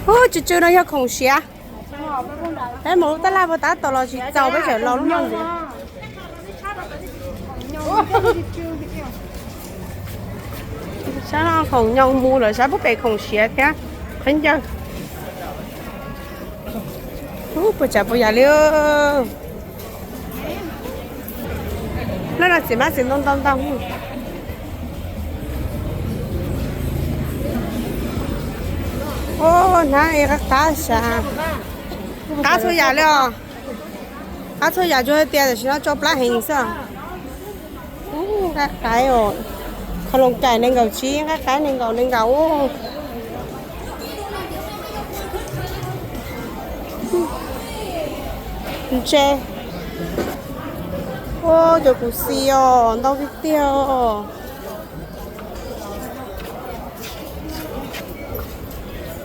Ub, tsw tsw no yog khoom siav. Peb mus lub tab laj puag tab tom los tsis txaus, peb tseem los lub no ntxiv. Sab no khoom nyo mus lawm, sab puag pem khoom siav thiab khaub ncaws. Ub, puas tsav puas yam li. Lub no txiv hmab txiv ntoo ntau ntau. Ub, hnab qab qab sav. Qab txhua yam li os. Qab txhua yam, tsuas hais tias tam sim no tsau plab heev xwb. Ub, nqaij qaib os. Khaus loos kaim nees nkaum tsib, nqaij qaib nees nkaum, nees nkaum. Ntse. Ua cov kuv xis os, ntau tiag tiag os.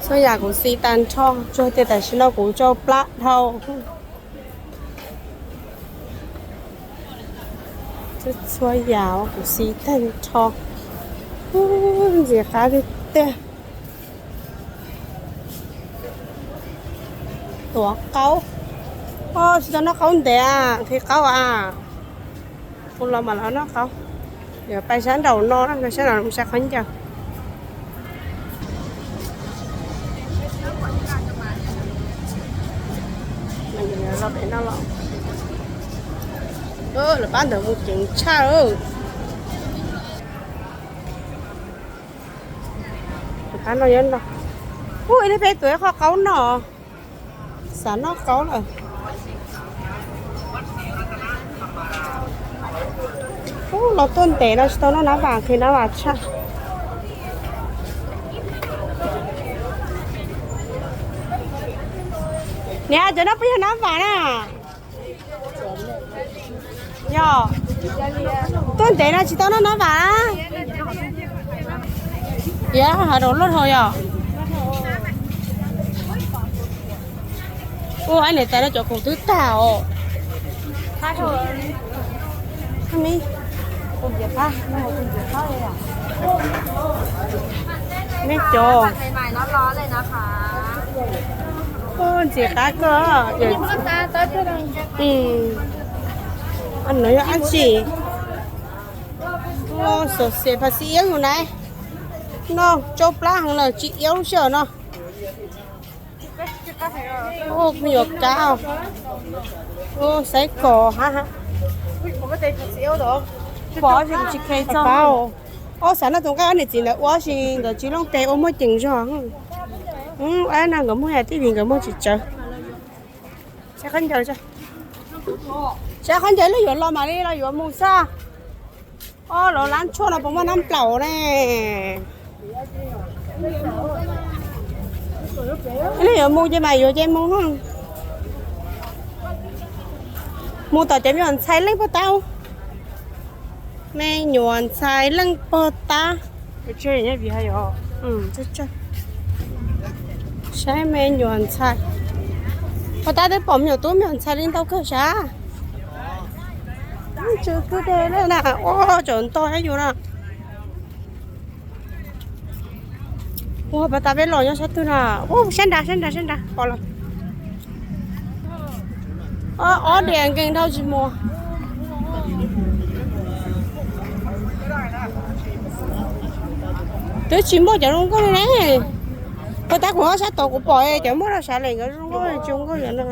Txhua yam kuv xis tag nrho, tsuas tias tam sim no kuv tsau plab dhau. Txhua yam kuv xis tag nrho. Ntxim qab tiag tiag. Tuav qaub. Os, tsis tau noj qaub ntev, nqhis qaub a. Kuv los mam los noj qaub. Yuav pais sab nraum no, sab nraum no saib khaub ncaws. Lawv pab ntawd mus ceev tshaj. Ub, ib leeg peb tuav ib qho qaub no. Xav noj qaub lawm. Ub, los tuaj ntev no tsis tau noj nab vam, nqhis nab vam tshaj. Niam, cov no puas yog nab vam na? Yog. Tuaj ntev no tsis tau noj nab vam na. Yog, hav daus loj dhau yog. Ua, niam tais no cov khoom twb tag os. Nej cov. Ntxim qab kawg. No yog dab tsi? Xov xwm phaj xi iab yus na. No tsau plab heev lawm, tsis iab lub sij hawm no. Kuv yuav kab. Saib kom hab. Pom tsis kheev txog. Ob xav noj tus nqaij ob niam txiv ntawd ua si nkawd tsis looj tes ua muaj ceem zog. Ab, no nkawd muaj yam tib vim nkawd muaj tsis tsawg. Saib khaub ncaws, saib khaub ncaws, lub yuav los mam li los yuav mus xwb. Ob, lawv lab tshuaj no puas muaj nab nplaum ne? Lub yuav mus ces mam yuav ces mus. Mus tom cov me nyuam ntxhais leej pog tab. Me nyuam ntxhais leej pog tab. Saib me nyuam ntxhais. Pog tab twb pom me nyuam tub me nyuam ntxhais li ntau kawg sav. Tsw kwj deg na, ua cov ntog yus na. Ua pog tab peb los nyob sab twg na. Ua sab nrad, sab nrad, sab nrad pom lawm. Ob diav nkees dhau tsis muaj. Twb tsis muaj cov zoo nkauj li ne. Pog tab kuv nyob sab tod kuv pom cov muaj rau sav lem nkawd zoo nkauj tsis zoo nkauj yom no.